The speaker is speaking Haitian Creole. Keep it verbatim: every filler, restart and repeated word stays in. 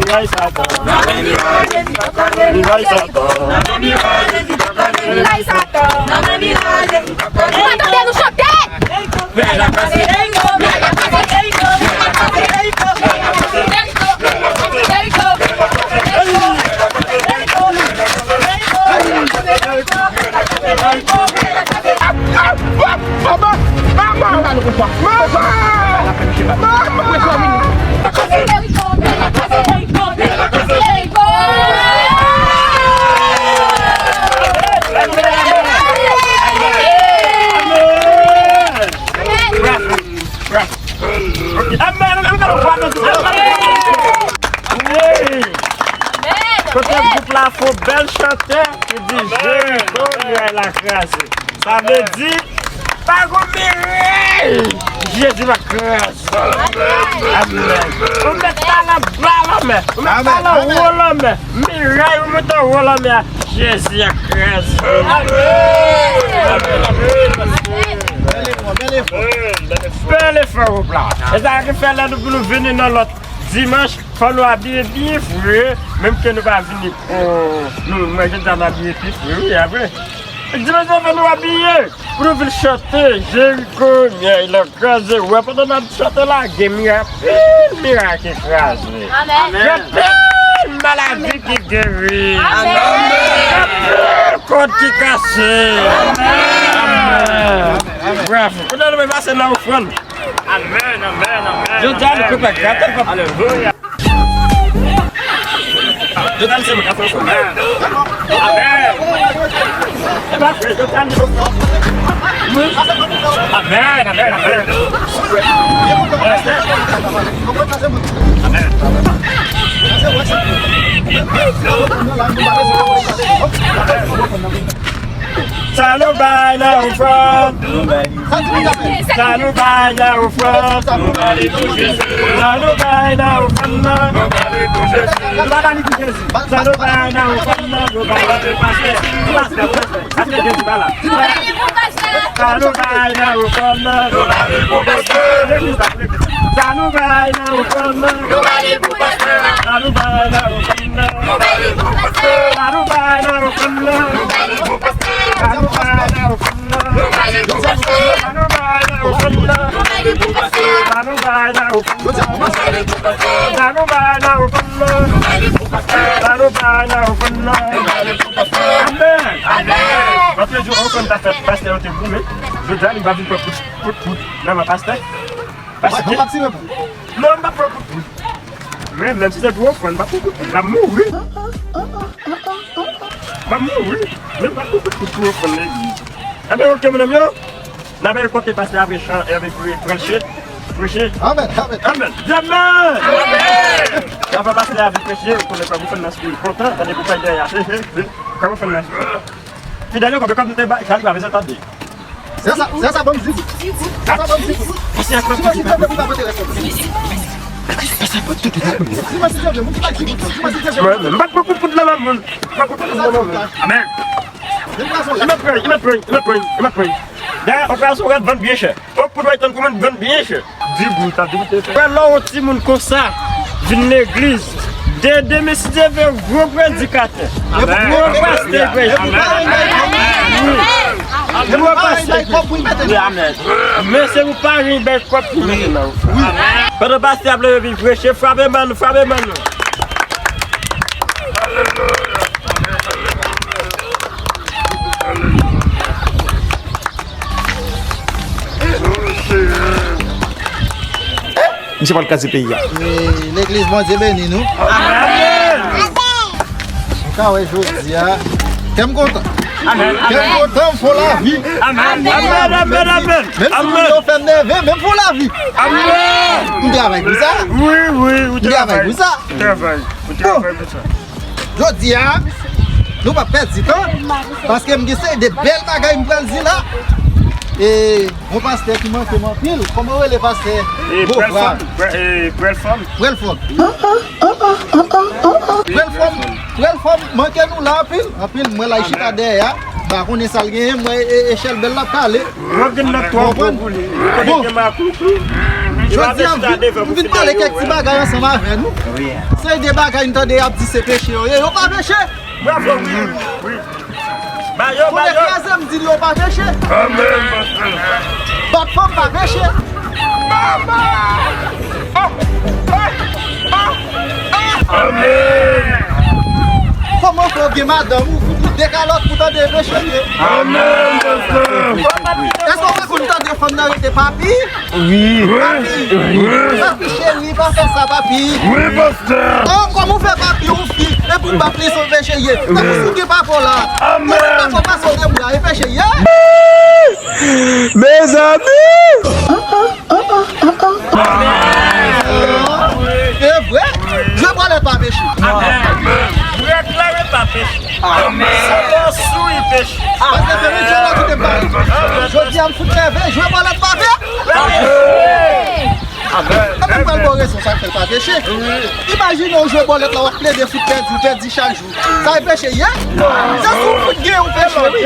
Miray Satan. Miray Satan. Miray Satan. Miray Satan. Ou pa tande nou chante? Mama! Mama! Mama! Bravo, bravo. Amèn, amèn, amèn. Wi. Kote gwoup la fè yon bèl chante ki di Jeriko, miray la kraze. Sa vle di, pa gon miray Jezi pa kraze. Amèn. Ou mèt talan ba lanmè. Ou mèt talan wo lanmè. Miray ou mete wo lanmè a, Jezi ap kraze. Amèn. Bèl efò, bèl efò. Bèl efò, gwoup la. E sa ki fè lè nou pou nou vini nan lòt dimanch, fò nou abiye byen fre, menm ke nou pa vini, oh, nou, mwen, jodi a, n abiye pi fre, wi, apre. Dimanch la, fò nou abiye, pou nou vin chante, Jeriko, miray la kraze, wè, pandan n ap chante la, gen miray, anpil miray ki kraze. Amèn. Gen anpil maladi ki geri. Amèn. Gen anpil kòd ki kase. Amèn. Bravo. Kounye a, nou pase nan ofrann. Amèn, amèn, amèn. Jodi a, nou pral gate l, papa. Alelouya. Jodi a, se mwen k ap fè ofrann. Amèn. E pa vre, jodi a, nou fè ofrann. Amèn, amèn, amèn. Amèn. Sa nou bay nan ofrann. Sa nou bay nan ofrann. Sa nou bay nan ofrann nan. Nou pa ba li pou Jezi. Sa nou bay nan ofrann nan. Nou ba li pou pastè. Pastè, pastè. Pastè Jezi pa la. Sa nou bay nan ofrann nan. Legliz la, legliz. Sa nou bay nan ofrann nan. Sa nou bay nan ofrann nan. Sa nou bay nan ofrann nan. Sa nou bay nan ofrann nan. Amèn. Amèn. Lòt jou, yon fanm ta fè pastè yo te goumen. Jodi a, li pa vin pran kout, kout, kout nan men pastè. Pastè. Non, m p ap pran kout, kout. Men, menm si se pou ofrann, m p ap pran kout, kout. M ap mouri. M ap mouri. Men m p ap pran kout, kout pou ofrann legliz. Enben, oke, medam yo. N ap al kote pastè a vin chan-, e, vin pre-, preche. Preche. Amèn, amèn. Amèn. Di amèn. Amèn. Avan pastè a vin preche, ou konnen kòman fè n nan kontan, tande pou fè dèyè a. He, he, he. Kòman fè n nan. Fidèl yo, kòm, kòm nou te ba, sa li pa bezwen tande. Se sa, se sa, ban m di. Se sa, ban m di. Pastè a pran kout, kout. Sinon, si Dye vle, moun pa pote rès. Sinon, si Dye vle, moun ki pa di kout. Sinon, si Dye vle. M pa pran kout, kout nan men moun. M pa pran kout, kout nan men moun. Amèn. Li mèt pran, li mèt pran, li mèt pran, li mèt pran. Dayè, operasyon rad vann byen chè. Ou pou dwe tann kòman vann byen chè. Di bout, di bout. Frè, lè yon timoun konsa vin legliz, de, demen si Dye vle, gwo predikatè. Gwo pastè, wi. Gwo pastè. Men se pou paran bay kòb pou mete nan ou. Pandan pastè ap leve vin preche, frape men nou, frape men nou. Misye pral kraze peyi a. E, legliz, Bondye beni nou. Amèn. Ou ka wè jodi a. Kè m kontan. Amèn. Kè m kontan, m fè lavi. Amèn. Amèn, amèn, amèn. Menm si moun yo fè m nève, men m fè lavi. Amèn. M travay pou sa. Wi, wi, ou travay. M travay pou sa. Ou travay. Ou travay pou sa. Jodi a, nou p ap pèdi tan, paske m gen seri de bèl bagay m pral di la. E yon pastè ki manke m anpil, kòman w rele pastè? E, Beauvoir. Prèl Fòm, Prè-, e, Prèl Fòm. Prèl Fòm. Prèl Fòm, Prèl Fòm manke nou la anpil, anpil. Mwen la chita dèyè a, m pa konnen sa l genyen, mwen e, e, echèl bèl l ap pale. Mwen gen nòt twò gwo pou li. Kote gen makoukou. Jodi a, m vin, m vin pale kèk ti bagay ansanm avè nou. Se de bagay m tande y ap di se peche yo ye. Yo pa peche. Bravo, wi, wi, wi. Mayo, mayo. Kraze m di yo pa peche. Amèn, pastè. Bat fanm pa peche. Mama! Amèn! Kòman fè w gen madanm ou fout ou de kalòt pou tande peche ye? Amèn, pastè! Èske w pa konn tande fanm nan rete papi? Wi. Papi! Wi. Papi cheri, pa fè sa, papi! Wi, pastè! Oh, kòman w fè papi yon fi epi w bat li se peche ye? Tankou si w gen papa w la. Amèn! Ou wè papa w pase w de bra, e peche ye? Mezanmi! E vre, jwe bòlèt pa peche. Amèn. Reklame pa peche. Amèn. Santan souri peche. Paske se ritye la ki te pale. Jodi a m fout nève, jwe bòlèt pa peche. Amèn. Mwen pral ba w rezon sa k fè l pa peche. Imajine w jwe bòlèt la, w ap plede fout pèdi, w pèdi chak jou. Sa e peche ye? Se si w fout gen yon peche, wi.